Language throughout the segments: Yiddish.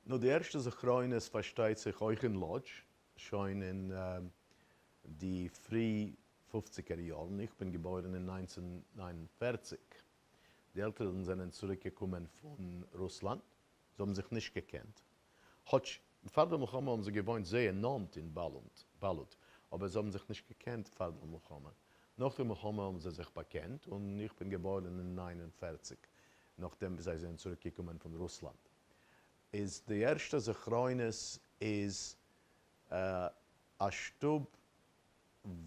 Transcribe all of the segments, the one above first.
נו, די ערשטע זכרונות פארשטייט זיך אויך אין לאדזש, שוין אין די פרי פופציגער יארן, איך בין געבוירן אין 1949, די עלטערן זענען צוריק געקומען פון רוסלאנד, זיי האבן זיך נישט געקענט, כאטש פאר די מלחמה האבן זיי געוואוינט זייער נאנט אין באלוט, אבער זיי האבן זיך נישט געקענט פאר די מלחמה, נאך די מלחמה האבן זיי זיך באקענט, און איך בין געבוירן אין 49, נאכדעם ווי זיי זענען צוריק געקומען פון רוסלאנד. איז די ערשטע זכרונות איז א שטוב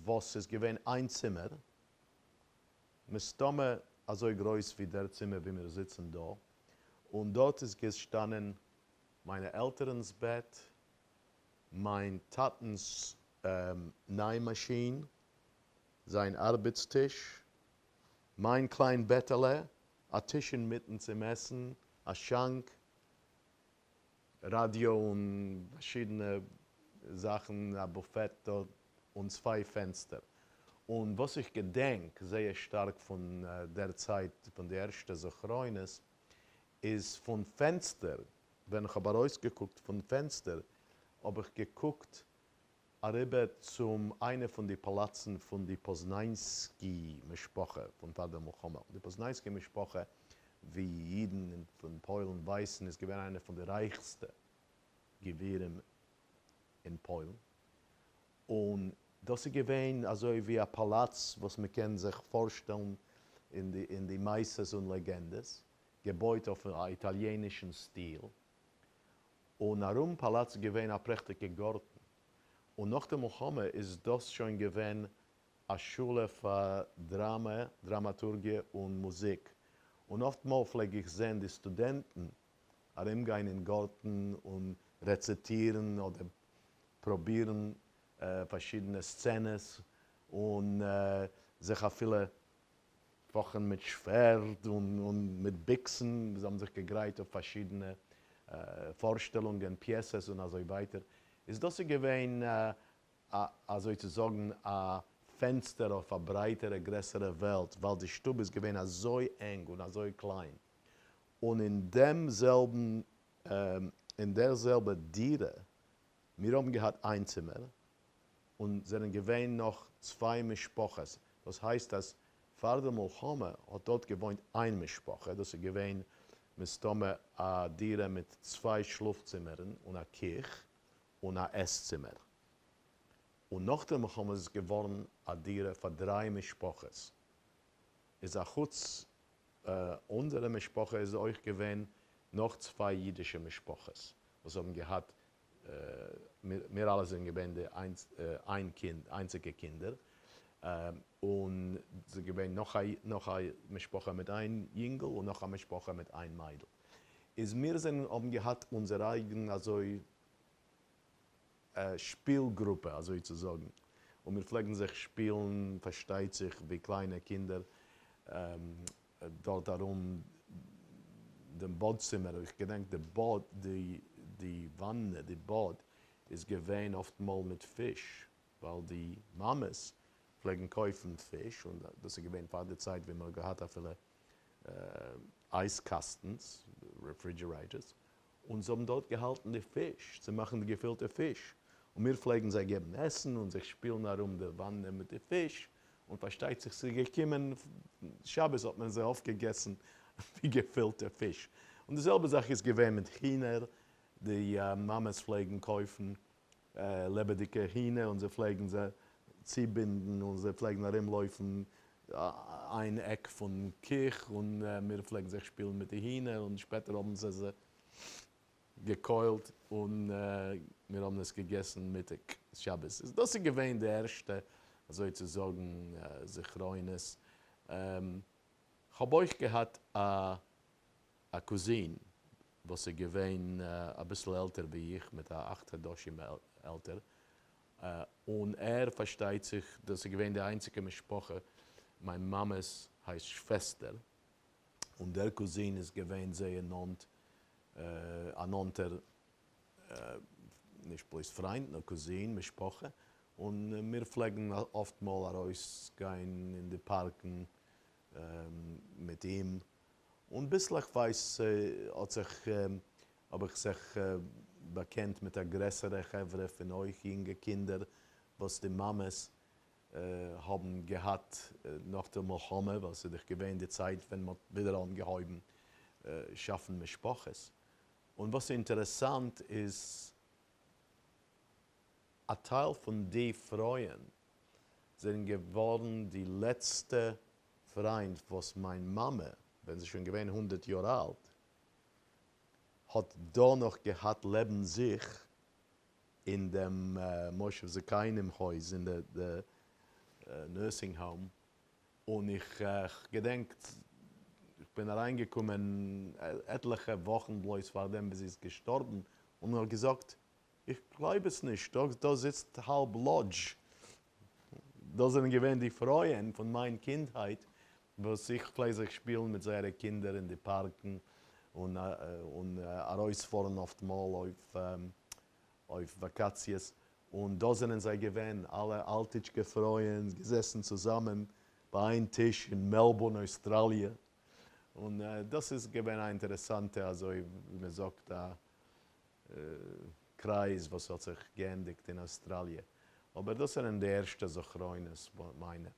וואס איז געווען איין צימער, מסתמא אזוי גרויס ווי דער צימער ווי מיר זיצן דא, און דארט איז געשטאנען מיינע עלטערנס בעט, מיין טאטנס ניי מאשין, זיין ארבעטס טיש, מיין קליין בעטעלע, א טיש אינמיטן צום עסן, א שאנק, ראדיא און פארשידענע זאכן, א בופעט דארט, און צוויי פענסטער. און וואס איך געדענק זייער שטארק פון דער צייט פון די ערשטע זכרונות, איז פון פענסטער, ווען כ'האב ארויסגעקוקט פון פענסטער, האב איך געקוקט אריבער צום איינע פון די פאלאצן פון די פאזנאנסקי משפחה פון פאר דער מלחמה. די פאזנאנסקי משפחה, ווי אידן פון פוילן ווייסן, איז געווען איינע פון די רייכסטע גבירים אין פוילן, און דאס איז געווען אזוי ווי א פאלאץ וואס מען קען זיך פארשטעלן אין די מעשות און לעגענדעס, געבויט אויף א איטאליענישן סטיל, און ארום פאלאץ איז געווען א פרעכטיגע גארטן, און נאך די מלחמה איז דאס שוין געווען א שולע פאר דראמע, דראמאטורגיע און מוזיק, און אפט מאל פלעג איך זען די סטודענטן ארומגיין אין גארטן און רעציטירן אדער פרובירן פארשידענע סצענעס, און זיך אפילו פאכען מיט שווערד און מיט ביקסן, זיי האבן זיך געגרייט אויף פארשידענע פארשטעלונגען, פיעסעס און אזוי ווייטער, איז דאס איז געווען אזוי צו זאגן א פענסטער אויף א ברייטערע גרעסערע וועלט, ווייל די שטוב איז געווען אזוי ענג און אזוי קליין, און אין דעם זעלבן אין דער זעלבער דירה, מיר האבן געהאט איין צימער, און זענען געווען נאך צוויי משפחות, דאס הייסט אז פאר די מלחמה האט דארט געוואוינט איין משפחה, דאס איז געווען מסתמא א דירה מיט צוויי שלאף צימערן און א קיך און א עס צימער, און נאך די מלחמה איז עס געווארן א דירה פאר דריי משפחות, איז א חוץ אונזערע משפחה איז אויך געווען נאך צוויי אידישע משפחות וואס האבן געהאט, מיר אלע זענען געווען די איין קינד, איינציגע קינדער, און ס'איז געווען נאך א משפחה מיט איין יונגל און נאך א משפחה מיט איין מיידל, איז מיר זענען האבן געהאט אונזער אייגן אזוי שפיל גרופע אזוי צו זאגן, און מיר פלעגן זיך שפילן פארשטייט זיך ווי קליינע קינדער דארט ארום דעם באד צימער, איך געדענק די באד, די וואנע, די באד איז געווען אפט מאל מיט פיש, ווייל די מאמעס פלעגן קויפן פיש, און דאס איז געווען פאר די צייט ווען מען האט געהאט אפילו אייז קאסטנס, refrigerators, און זיי האבן דארט געהאלטן די פיש, צו מאכן די געפילטע פיש, און מיר פלעגן זיי געבן עסן און זיך שפילן ארום די וואנע מיט די פיש, און פארשטייט זיך ס'איז געקומען שבת האט מען זיי אויפגעגעסן די געפילטע פיש, און די זעלבע זאך איז געווען מיט הינער, די מאמעס פלעגן קויפן לעבעדיגע הינער און זיי פלעגן זיי צובינדן און זיי פלעגן ארומלויפן איין עק פון קיך און מיר פלעגן זיך שפילן מיט די הינער און שפעטער האבן זיי זיי געקוילט און מיר האבן עס געגעסן מיטאג שבת. איז דאס איז געווען די ערשטע אזוי צו זאגן זכרונות. כ'האב אויך געהאט א א קוזין וואס איז געווען אביסל עלטער ווי איך מיט א אכט חדשים עלטער, און ער פארשטייט זיך דאס איז געווען די איינציגע משפחה, מיין מאמע'ס הייסט שוועסטער, און דער קוזין איז געווען זייער נאנט, א נאנטער נישט בלויז פריינט נאר קוזין, משפחה, און מיר פלעגן אפט מאל ארויס גיין אין די פארקן מיט אים, און ביסלעכווייז האט זיך. האב איך זיך באקענט מיט א גרעסערע חברה פון אויך יונגע קינדער וואס די מאמעס האבן געהאט נאך די מלחמה, ווייל ס'איז דאך געווען די צייט ווען מ'האט ווידער אנגעהויבן שאפן משפחות. און וואס איז אינטערעסאנט איז א טייל פון די פרויען זענען געווארן די לעצטע פריינד וואס מיין מאמע, ווען זי איז שוין געווען 100 יאר אלט, האט דא נאך געהאט לעבן זיך אין דעם מושב זקנים הויז, אין די nursing home. און איך געדענק איך בין אריינגעקומען עטליכע וואכן בלויז פאר דעם ווי זי איז געשטארבן, און האט געזאגט, איך גלייב עס נישט, דא זיצט האלב לאדזש. דאס זענען געווען די פרויען פון מיין קינדהייט וואס איך פלעג זיך שפילן מיט זייערע קינדער אין די פארקן און ארויספארן אפט מאל אויף וואקאציעס, און דא זענען זיי געווען אלע אלטיטשקע פרויען געזעסן צוזאמען ביי איין טיש אין מעלבורן אויסטראליע, און דאס איז געווען א אינטערעסאנטע אזוי ווי מען זאגט א קרייז וואס האט זיך געענדיגט אין אויסטראליע, אבער דאס זענען די ערשטע זכרונות מיינע.